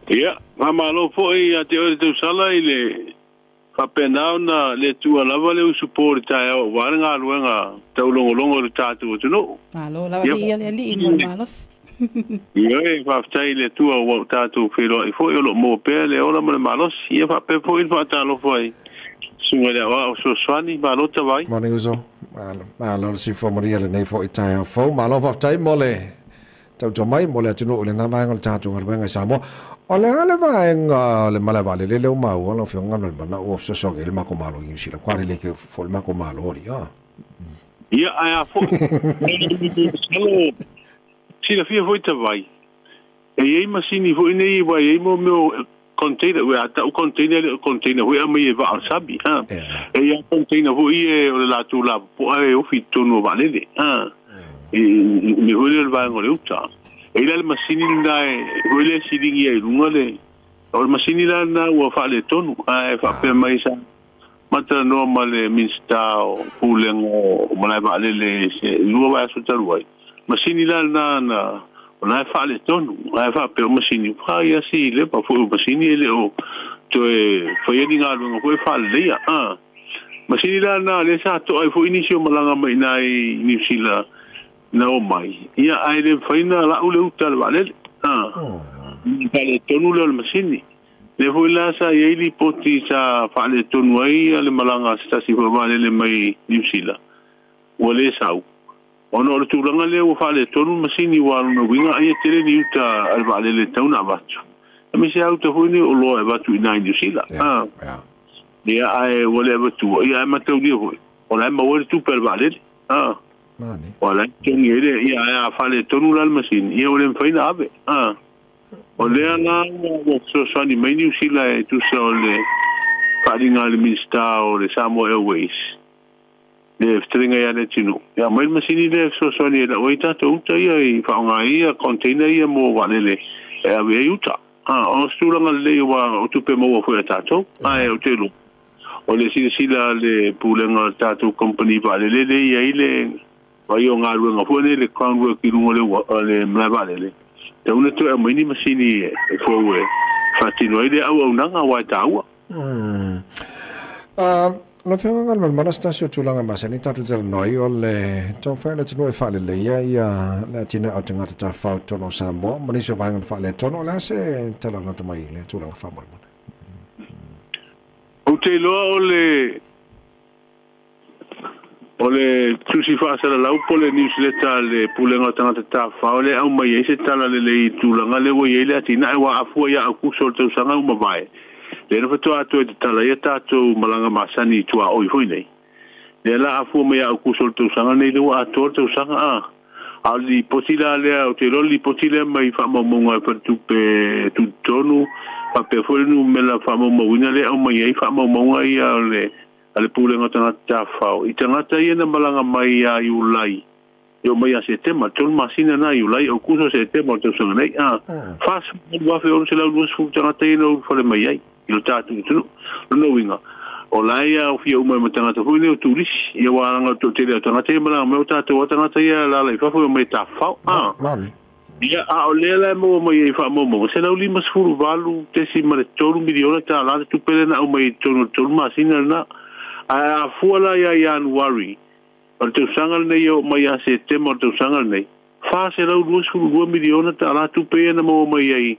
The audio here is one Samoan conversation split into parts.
Ia, faamalo foi ia te oe le tausala i le faapena ona le Atua lava le usupo i le taeao aua le galuega taulogologo i le tatou atunuu. Malo lava viia le Alii mo le malosi. Ioe, faafetai i le Atua ua tatou feiloai foi o lo o maua pea le ola ma le malosi. Ia faapea foi le faatalofa i susuga i le Aoao Fesoasoani, malo tavai. Morning uso. Malo, malo le soifua manuia lenei foi taeao fou. Malo faafetai mo le tautua mai mo le atunuu i lena vaega o le tatou galuega i Samoa. O le a le vaega o le malae vaalele lea ua maua lau Afioga Galumalemana ua fesoasoani ai le matou Malo i Niu Sila? Matua lelei foi le matou Malo alii a. Ia, ae a foi? Masalo silafia foi tavai, e i ai masini foi nei ua i ai mo mea o container, ua a tau container e le o container foi e aumai e vaa o le sami, a. E i ai container foi ia o le latou lapopoa e ofi i totonu o vaalele, a. I mea foi lea o le vaega o le uta. E i ai la le masini lena e foi lea e siligi ai i luga le, o le masini la lena ua faaletonu, ae faapea mai sa matalanoa ma le Minisita o Pulega o Malae Vaalele i se 2 vaiaso talu ai. Masini la lena na o la e faaletonu, ae faapea o masini ua ia si lepa foi o masini e le o toe faia ni galuega foi e faaleleia. A masini la lena lea sa to'a ai foi nisi o malaga mai i ina i Niu Sila na omai, ia ae le mafai ona la'u le uta a le vaalele. A faaletonu lea o le masini. Lea foi la sa i ai lipoti sa faaletonu ai le malaga a se tasi foi o vaalele mai Niu Sila ua le sau, ona o le tulaga lea ua faaletonu le masini, ua lona uiga ai e tele ni uta a le vaalele e tatau ona avatu, aemaise lava uta foi nei o oloa e avatu i ina i Niu Sila. Ia, ae ua le avatua, ia ae mataulia foi, o la e maua ai le tupe a le vaalele. Ua la e totogi ai le, ia ae a faaletonu la le masini, ia ua le mafai ona ave. O lea la ua fesoasoani mai Niu Sila e tusa o le faaaliga a le Minisita o le Samoa Airways, le fetalaiga ia Leatinuu, e aumai le masini lea e fesoasoani e lau ai tatou uta ia i faaaoga ai ia container ia mo vaalele e ave ai uta. O se tulaga lelei aua o tupe maua foi a tatou, ae ou te iloa o le silasila a le pulega o le tatou kamupani vaalele lea e i ai le vaai o galuega foi nei le ground work i luga o le malae vaalele, tatau ona toe aumai ni masini e fou e faatino ai lea auaunaga aua e taua. Lau Afioga Galumalemana, se tasi o tulaga masani tatou talanoa ai o le taumafai o le atunuu e faaleleia ia le atinae o tagata tafafao i totonu o Samoa ma nisi o vaega na faaletonu. O le a se tala lata mai i lea tulaga faamolemole? Ou te iloa o le O le tusi faasalalau po o le newsletter a le Pulega o Tagata Tafafao lea e aumai ai se tala lelei i le tulaga lea ua i ai le atinae aua a fua ia Aokuso o le tausaga ua mavae, lea na faatoa toe tatala ai a tatou malaga masani i tuaoi foi nei. Lea la a fua mai ia Aokuso o le tausaga nei lea ua atoa le tausaga a. A o le lipoti la lea, ou te iloa o le lipoti lea mai faamaumauga a le Faletupe Tutotonu faapea foi le numera faamaumauina lea e aumai ai faamaumauga ia o le a le Pulega o Tagata Tafafao i tagata ia na malaga mai ia Iulai e oo mai ia Setema, 3 masina na, Iulai, Aokuso, Setema o le tausaga nei, a, 48,620 tagata ia na ulufale mai ai i lo tatou atunuu. Lona uiga, o la e aofia uma ai ma tagata foi nei o turisi, ia aua leaga o le toatele o tagata ia e malaga mai, o tatou lava tagata ia e alaala i fafo e omai e tafafao, a. Ia, a o lea la e maua mai ai i faamaumauga, $158.3 miliona le tupe lea na aumai i totonu o le 3 masina lena. Ae a fua la ia Ianuari o le tausaga lenei e oo mai ia Setema o le tausaga lenei, $422 miliona tupe ia na maua mai ai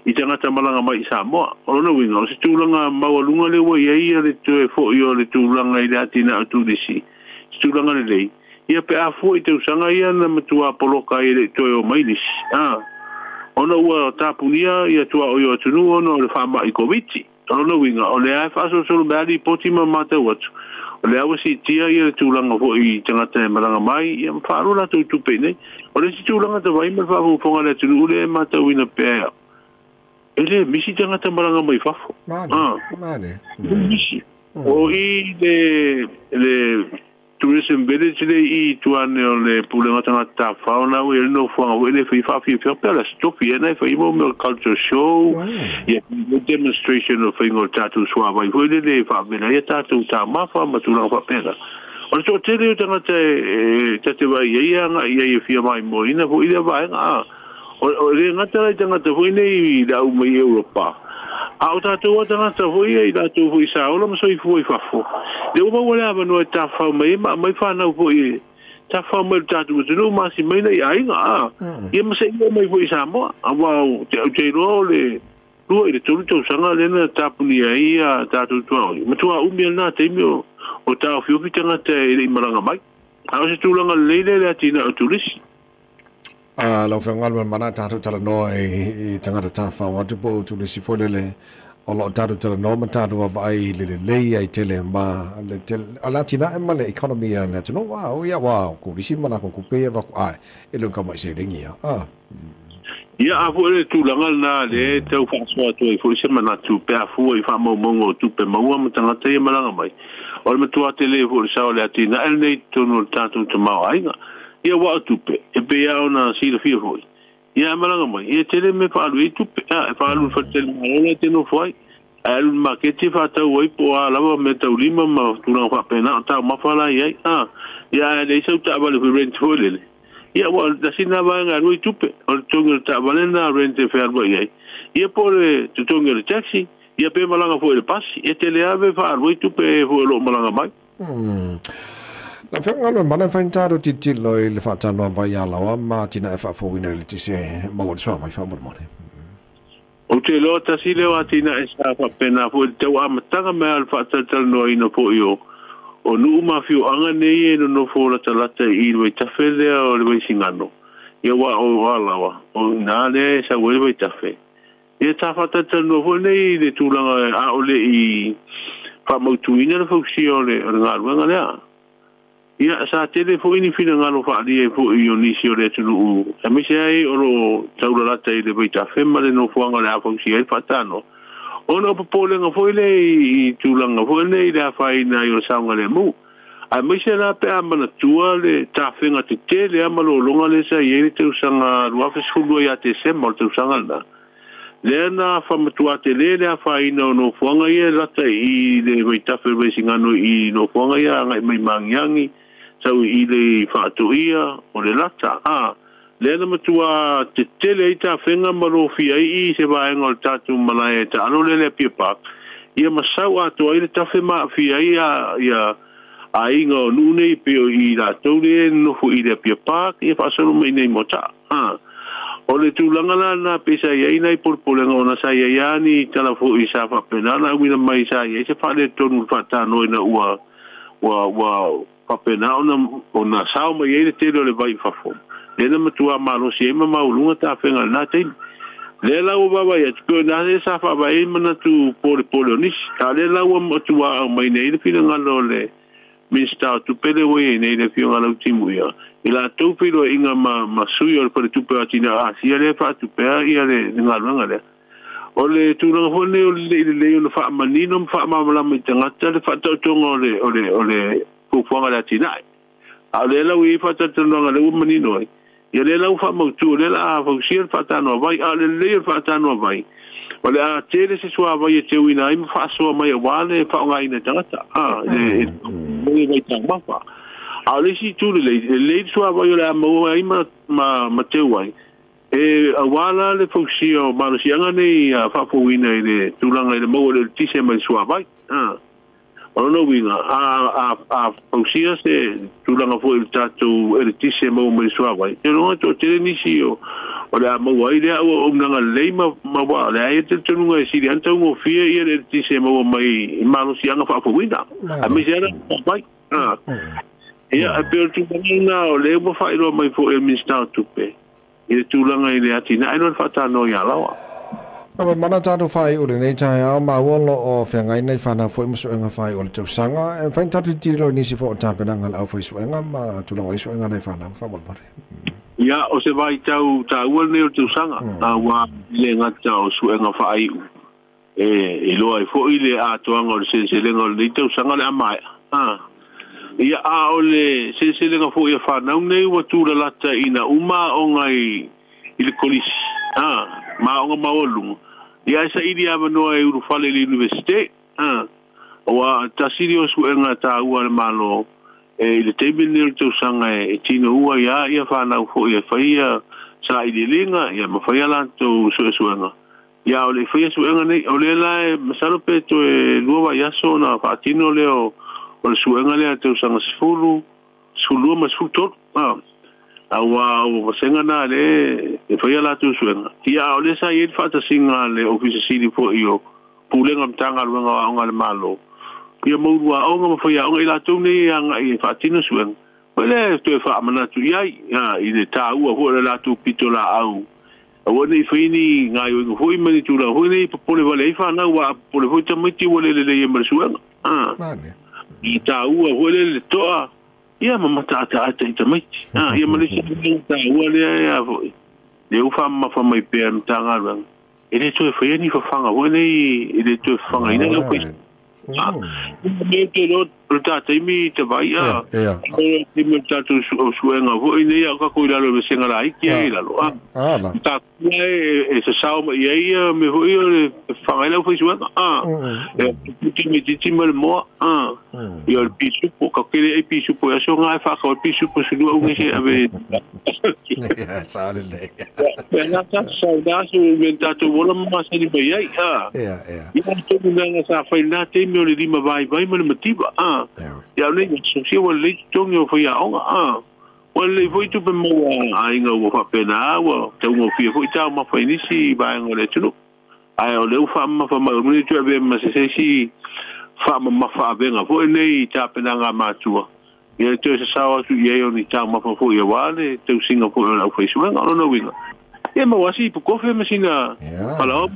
i tagata malaga mai i Samoa. O lona uiga, o se tulaga maualuga lea ua i ai le toe foi o le tulaga i le atinae o turisi, se tulaga lelei. Ia pe a fua i tausaga ia na matua poloka ai e le i toe o mai nisi, a, ona ua tapunia ia tuaoi o atunuu ona o le faamai Koviti. O lona uiga, o lea e faasolosolo mai lava lipoti ma matau atu, o lea ua siitia ia le tulaga foi i tagata e malaga mai, ia ma faalua latou tupe i inei. O le isi tulaga tavai ma le faafogafoga a le atunuu lea e matauina pea, e le misi tagata malaga mai fafo. A, mane. Misi. O i le Tourism Village le i tua ane o le Pulega o Tagata Tafafao na ua i ai le nofoaga foi lea e fai faafiafia pea le Aso Tofi ea na e fai mo mea o le culture show, ia demonstration o le faiga o le tatou suavai foi lele e faavela ai a tatou taumafa ma tulaga faapena. O le toatele o tagata e ta te vaai i ai e agai i ai e fia maimoaina foi lea vaega. A O le gata lai tagata foi nei i le au mai Europa. A o tatou tagata foi i latou foi sa ola ma soifua i fafo. Le ua maua le avanoa e tafafao mai ma aumai fanau foi e tafafao mai le tatou atunuu ma asi mai i aiga. Ia ma se'i oo mai foi i Samoa. Aua ou te iloa o le 2 i le 3 tausaga lea na tapunia ai ia tatou tuaoi. Matua umi a lena taimi o taofiofi tagata e le i malaga mai. A o se tulaga lelei lea le atinae o turisi. Lau Afioga le mana tatou talanoa i tagata tafafao atu po o turisi foi lele o loo tatou talanoa ma tatou vaavaai i le lelei ai tele ma le tele o le atinae ma le economy a le atunuu a o ia ua turisi ma lakou tupe ia vaku ae e le o kama i seleni ia. Ia a foi le tulaga lena le tau faasoa atu ai foi se manatu pe afua i faamaumauga o tupe maua ma tagata ia malaga mai. O le matua tele foi le sao o le atinae lenei i totonu o le tatou tamaoaiga. Ia ua o tupe, e pei lava ona silafia foi. Ia malaga mai, ia tele mea faalu ai tupe. E faalu i le faletalimalo la e te nofo ai. Ae alu i le maketi e faatau ai po o a lava mea taulima ma tulaga faapena o taumafa la i ai. Ia ae leai sau taavale foi rent foi lele. Ia ua tasi lena vaega e alu ai tupe. O le totogi o le taavale lena rent e fealuai ai. Ia po o le totogi o le taxi, ia pe malaga foi i le pasi. Ia tele lava e faalu ai tupe e foi o lo o malaga mai. Lau Afioga le mana e fai tatou tilotilo i le faatanoa vai alaoa ma atinae faafouina i le eletise maua le suavai faamolemole. Ou te iloa tasi lea o atinae sa faapena foi i le tau amataga mai lava o le faatalatalanoaina foi o nuu ma afioaga nei e nonofo latalata i le vaitafe lea o le Vaisigano, ia aua o Alaoa, o i ina lea e sau ai le vaitafe. Ia sa faatalatalanoa foi nei i le tulaga a o le i faamautuina le fausia o le galuega lea. Ia, sa tele foi ni finagalo faaalia ai foi o nisi o le atunuu, aemaise ai o lo o taulalata i le vaitafe ma le nofoaga o le a fausia ai le faatanoa, ona o popolega foi lea i tulaga foi nei i le afaina ai o le saogalemu. Aemaise la pe a manatua le tafega tetele lava ma lologa lea sa i ai le tausaga 2012 ia Tesema o le tausaga lena, lea na faamatua tele le afaina o nofoaga ia e lata i le vaitafe o le Vaisigano i nofoaga ia agai mai Magiagi, sau i le Faatoia o le lata. Lea na matua tetele ai tafega ma lofia ai i se vaega o le tatou malae taalo lea le Apia Park, ia ma sau atoa ai le tafe ma aafia ai ia aiga o nuu nei pei o i latou lea e nonofo i le Apia Park, ia faasolo mai nei Moataa. O le tulaga la lena pei sa i ai nai polepolega ona sa i ai lava ni tala foi sa faapena ona auina mai sa i ai se faaletonu i le faatanoina ua ua faapena ona sao mai ai le tele o le vai i fafo. Lea na matua malosi ai ma maualuga tafega i lena taimi. Lea la ua vaavaai atu, pei o i ina lea sa faavae ai manatu polepole o nisi, a o lea la ua matua aumai nei le finagalo o le Minisita o Tupe lea ua i ai nei le Afioga Lautimuia, i latou feiloaiga ma sui o le Faletupe o Atinae o Asia lea e faatupea le galuega lea. O le tulaga foi lenei o le lelei lelei ona faamanino ma faamalamalama i tagata le faataotoga o le fuafuaga o le atinae. A o lea la ua i ai faatalatalanoaga lea ua manino ai, ia lea la ua faamautu, o lea la a fausia le faatanoavai. A o le lelei o le faatanoavai, o le a tele se suavai e teuina ai ma faasoa mai aua le faaaogaina e tagata, le vaitaumafa. A o le isi itu lelei, e lelei le suavai o le a maua ai ma teu ai, e aua la le fausia o malosiaga nei faafouina i le tulaga i le maua o le eletise mai le suavai. O lona uiga, a fausia se tulaga foi i le tatou eletise e maua mai le suavai, ou te iloa e toatele nisi o le a maua ai lea auaunaga lelei ma ua o le a i ai le talitonuga e sili lava ona taugofie le eletise e maua mai i malosiaga faafouina, aemaise lava le suavai. Ia, e pei o le tulaga lena o lea ua faailoa mai foi e le Minisita o Tupe i le tulaga i le atinae lea o le faatanoa i Alaoa. Ua mana tatou faaiu i lenei taeao, maua o lo o feagai nai fanau foi ma suega faaiu o le tausaga. E mafai ona tatou tilotilo i nisi foi o tapenaga a le aufaisuega ma tulaga o i suega a nai fanau faamolemole. Ia, o se vaitau taua lenei o le tausaga, aua e le gata o suega faaiu, e iloa ai foi le atoaga o le seleselega o lenei tausaga o le a maea. Ia, a o le seleselega foi a fanau nei ua tulalata ina uma aoga i le kolisi, ma aoga maualuluga, ia ae saili avanoa e ulufale i le Iunivesite. Aua tasi lea o suega taua a le Malo e i le taimi lenei o le tausaga e tinoua ai lava fanau foi e fai Sailiiliga ia ma faia latou suesuega ia o le faia suega nei o le la e masalo pe toe 2 vaiaso ona faatino lea o le suega lea tausaga 10, 12 ma 13 auā ua vasega na le e faia latou suega ia o le sa i ai le faatasiga a le Ofisa Sili fo'i o Pulega Matagaluega o Aoga a le Malo ia maulu aoga ma faiaoga i latou nei e aga'i e faatino suega o le toe faamanatu i ai i le tāua fo'i o le latou pitolaau aua nei faini gaioiga fo'i ma ni tulaga foi nei popole vale ai fanau ua popole foi tamaiti ua le lelei ai ma le suega i tāua foi le le to'a ia ma mataataata i tamaiti ia ma le isi tāua lea ea fo'i le ua faamamafa mai pea le Matagaluega e le toe faia ni fafaga foi nei e le toe fafagaina le aufai me te lo le taimi te vai a le taimi o tatou suega foi nei a ka ko i lalo le senga laiti ai lalo ta e sasao mai ai ia me foi o le fafaga ai le aufai suega e te me titi ma le moa ia le pisupo ka kele ai pisupo e aso ngā e whakau pisupo sulu au ngese ave ia sa le le e ngā ta sa nā su me tātou wala masani mai ai ia ia ia tonu nanga sa whai nā te me o le lima vai vai ma le mativa ia nei so si ua le tongi o whai aonga ua le foi tupe maua aiga ua faapena ua taugofie foi taumafa i nisi vaega o le atunuu ae o le ua faamamafa mai o muni tu ave ma se seisi faamamafa avega foi nei tapenaga a matua ia toe sasao atu i ai o ni taumafa foi auā le tausiga foi o le aufaisuega o lona uiga ia maua si ipukofe ma sina palao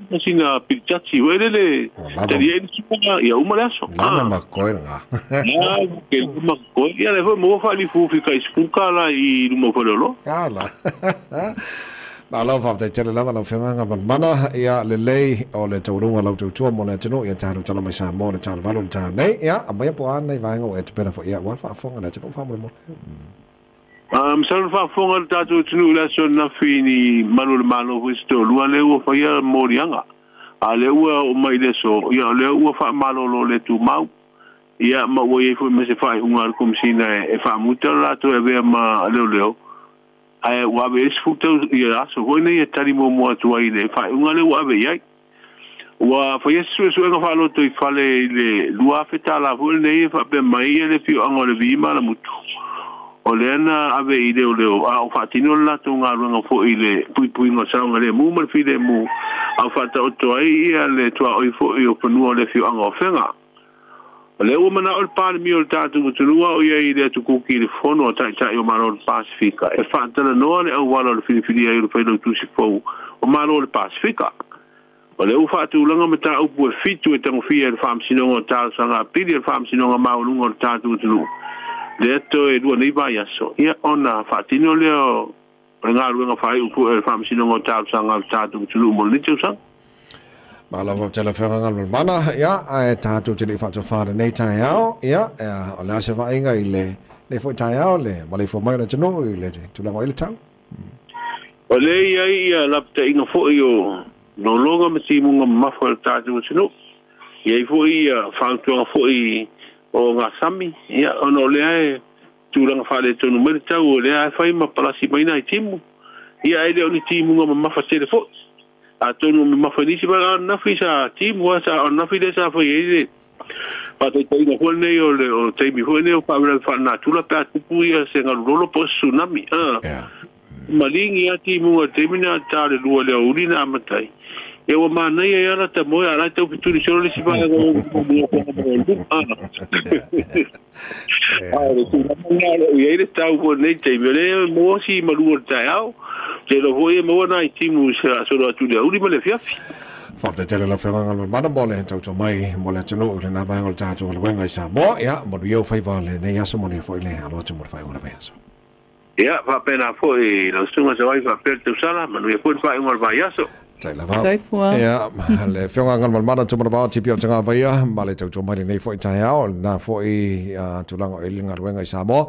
ma sina pilitati foi lele tali ai le suaga ia uma le aso lava ma koe lena ke ma koe ia le foi maua faalifufi ka i sefulu la i luma o faleoloa ala Malo faafetai tele lava lau Afioga Galumalemana ia lelei o le taualuga o lau tautua mo le atunuu ia tatou tala mai Samoa le 8 le taeao nei ia aumaia po o a nei vaega ua e tapena foi ia aua le faafofoga a le atunuu faamolemole. Masalo le faafofoga a le tatou atunuu i le aso ananafi ni malu o le Malo foi se toalua lea ua faia moliaga a lea ua oo mai i le aso ia o lea ua faamalolo le tumau ia ma ua iai foi ma se faaiuga a le Komesina e faamuta le latou e avea ma leoleo ae ua ave i ai 10 tau ia aso foi nei e tali muamua atu ai i le faaiuga lea ua ave i ai. Ua faia se suesuega faaloto i fale i le $2,000 foi lenei e faapea mai ia le afioaga o le Vii ma Alamutu. O lea na ave i leoleo a o faatino le latou galuega foi i le puipuiga o saogalemu ma le filemu a o faataoto ai ia le tuaoi foi o fanua o le afioaga o Afega. O lea ua manao le Palemia o le tatou atunuu a o i ai i le atukuki i le Fono a Taitai o Malo o le Pasefika e faatalanoa le auala o le filifilia ai o le Failautusi fou o Malo o le Pasefika. O lea ua faatulaga mataupu e 7 e tagofia e le Faamasinoga o Talosaga Apili a le Faamasinoga Maualuga o le tatou atunuu lea toe 2 nei vaiaso ia ona faatino lea o le galuega faaiu foi a le Faamasinoga o Talosaga a le tatou atunuu mo lenei tausaga. Malo faafetai lau Afioga Galumalemana ia ae tatou te le i faatofā lenei taeao ia o le a se vaaiga i lenei foi taeao le maleifua mai o le atunuu i le tulaga o i le tau. O lea i ai ia lapataiga foi o lologa ma timuga mamafa o le tatou atunuu i ai foi ia fautuaga foi o ngā sami ia ona o lea e tulaga faaletonu mai le tau o lea e fai ma palasi mai nai timu ia ae le o ni timuga mamafa tele foi atonu o mamafa i nisi vaega ananafi sa timu a sa ananafi lea sa fai ai le faataitaiga foi lenei o le taimi foi lenei o faalavelave faalenatura pe a tupu ia se galulolo po o se tsunami maligi a timuga i le taimi na ta le 2 le aoauli na amata ai ia ua manaia ai ala tamoe a la e tau fetuli solo le isi vaega o a le tulaga lena o lo o i ai le tau foi i lenei taimi o lea e maua si malu o le taeao te iloa foi e maua nai timu se solo atu i le aoauli ma le afiafi. Faafetai tele lau Afioga Galumalemana mo le tautua mai mo le atunuu i lena vaega o le tatou galuega i Samoa ia manuia ou faiva lenei aso manuia foi le alo atu mo le faaiuga o le vaiaso. Ia faapena foi lau susuga Savai faapea le tausala manuia foi le faaiuga o le vaiaso. Tai lava. Soifua. Ia, le Afioga Galumalemana Tumanavao Tipi o Tagavaia ma le tautua mai lenei foi taeao lena foi tulaga o i le galuega i Samoa.